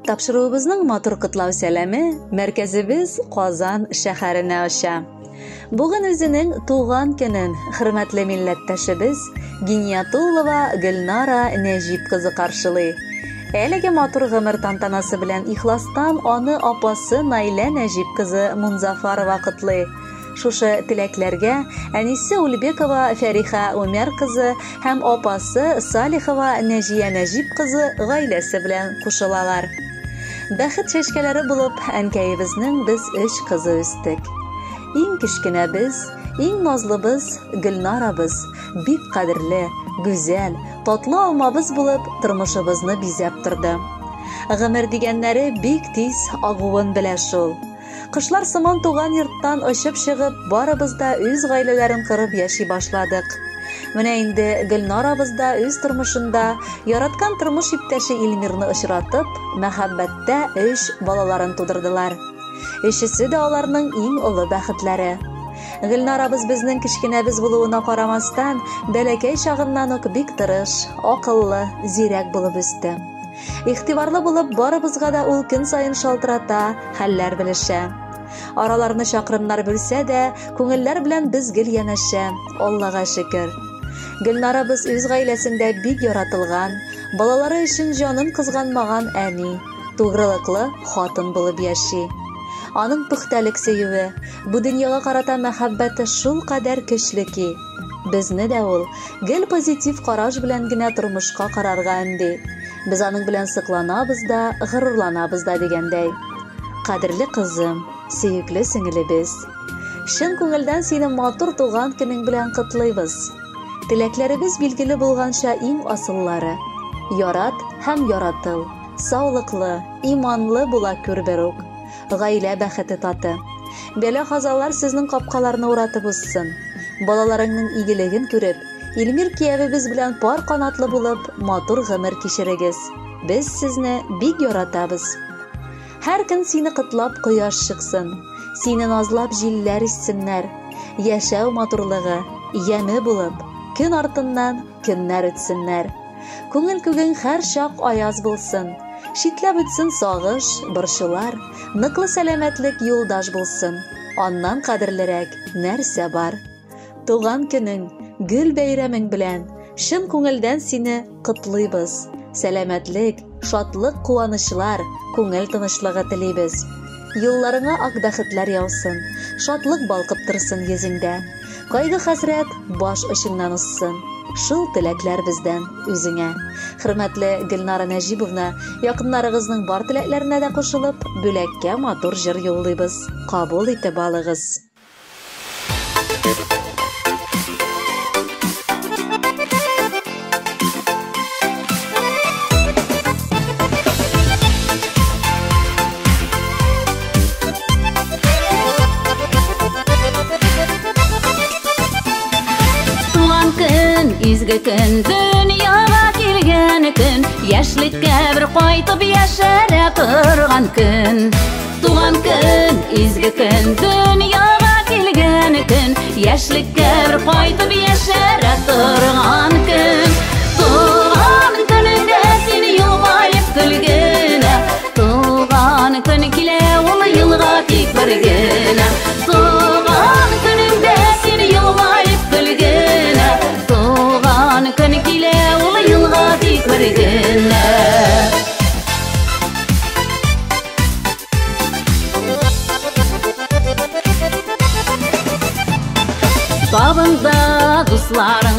Тапшыруыбызның матур котлау сәламе мәркәзебез Казан шәһәренә оча. Бүген үзенең туган көнен хөрмәтле милләттәшебез Гиниятуллова Гөлнара Нәҗип кызы каршылый. Әлеге матур гомер тантанасы белән ихластан аны апасы Наилә Нәҗип кызы Мунзафарова котлый. Шушы теләкләргә әнисе Ульбекова Фәриха Умәр кызы һәм апасы Салихова Нәҗия Нәҗип кызы гаиләсе белән кушылалар. Бәхет чәчкәләре булып, әнкәебезнең без өч кызы үстек. Иң кечкенәбез, иң назлыбыз Гөлнарабыз, бик кадерле, гүзәл, татлы алмабыз булып, тормышыбызны бизәп торды. Гомер дигәннәре бик тиз агуын белә шул. Кошлар сыман туган йорттан очып чыгып, барыбыз да үз гаиләләрен корып яши башладык. Менә инде Гөлнарабыз да үз тормышында яраткан тормыш иптәше Илмирны очратып, мәхәббәттә өч балаларын тудырдылар. Өчесе дә аларның иң олы бәхетләре. Гөлнарабыз безнең кечкенәбез булуына карамастан, бәләкәй чагыннан ук бик тырыш, акыллы, зирәк булып үсте. Игътибарлы булып, барыбызга да ул көн саен шалтырата, хәлләр белешә. Араларны чакрымнар бүлсә дә, күңелләр белән без гел янәшә, Аллага шөкер. Гөлнарабыз үз гаиләсендә бик яратылган, балалары өчен җанын кызганмаган әни, тугрылыклы хатын булып яши. Аның пөхтәлек сөюе, бу дөньяга карата мәхәббәте шулкадәр көчле ки, безне дә ул гел позитив караш белән генә тормышка карарга өнди. Без аның белән сокланабыз да, горурланабыз да дигәндәй. Кадерле кызым, сөекле сеңелебез. Чын күңелдән сине матур туган көнең белән котлыйбыз. Теләкләребез билгеле булганча иң асыллары. Ярат һәм яратыл. Саулыклы, иманлы була күр берүк. Гаилә бәхете таты. Бәла-казалар сезнең капкаларны уратып узсын. Балаларыңның игелеген күреп, Илмир киявебез белән пар канатлы булып, матур гомер кичерегез. Без сезне бик яратабыз. Һәр көн сине котлап кояш чыксын, сине назлап җилләр иссеннәр. Яшәү матурлыгы, яме булып, көн артыннан көннәр үтсеннәр. Күңел күгең һәр чак аяз булсын. Читләп үтсен сагыш, борчулар, ныклы сәламәтлек юлдаш булсын. Аннан кадерлерәк нәрсә бар? Туган көнең, гөл бәйрәмең белән чын күңелдән сине котлыйбыз. Сәламәтлек, шатлык, куанычлар, күңел тынычлыгы телибез. Юлларыңа ак бәхетләр яусын, шатлык балкып торсын йөзеңдә. Кайгы-хәсрәт баш очыңнан узсын. Шул теләкләр бездән үзеңә. Хөрмәтле Гөлнара Нәҗибовна, якыннарыгызның бар теләкләренә дә кушылып, бүләккә матур җыр юллыйбыз. Кабул итеп алыгыз. Туган көн, изге көн, дөньяга килгән көн, яшьлеккә бер кайтып яшәрә торган көн. Туган көн, изге көн, дөньяга килгән көн, яшьлеккә бер кайтып яшәрә торган көн. Туган көнеңдә син елмаеп көлгенә, туган көн килә ул елга тик бер генә. Туган көнеңдә син елмаеп көлгенә, туган көн килә ул елга тик бер генә. Табында дусларың,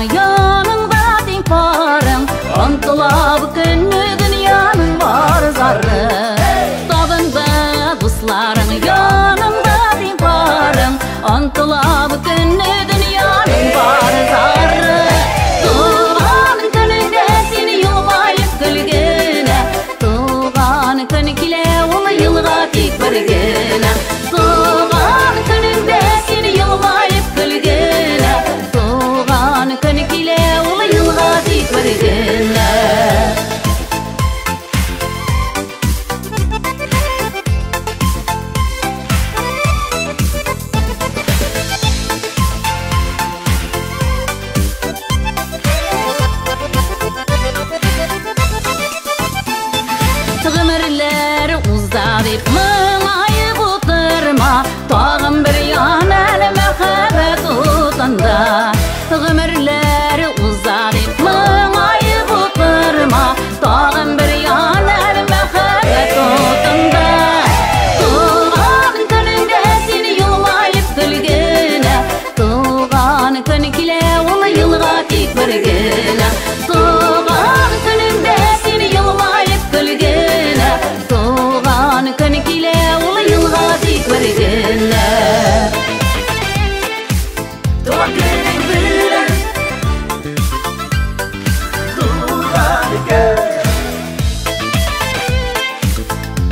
көн.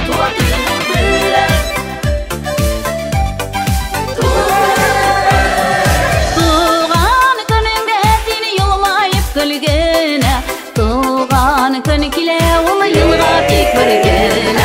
Туган көнең белән. Туган көнеңдә син елмаеп көлгенә. Туган көн килә ул елга тик бер генә.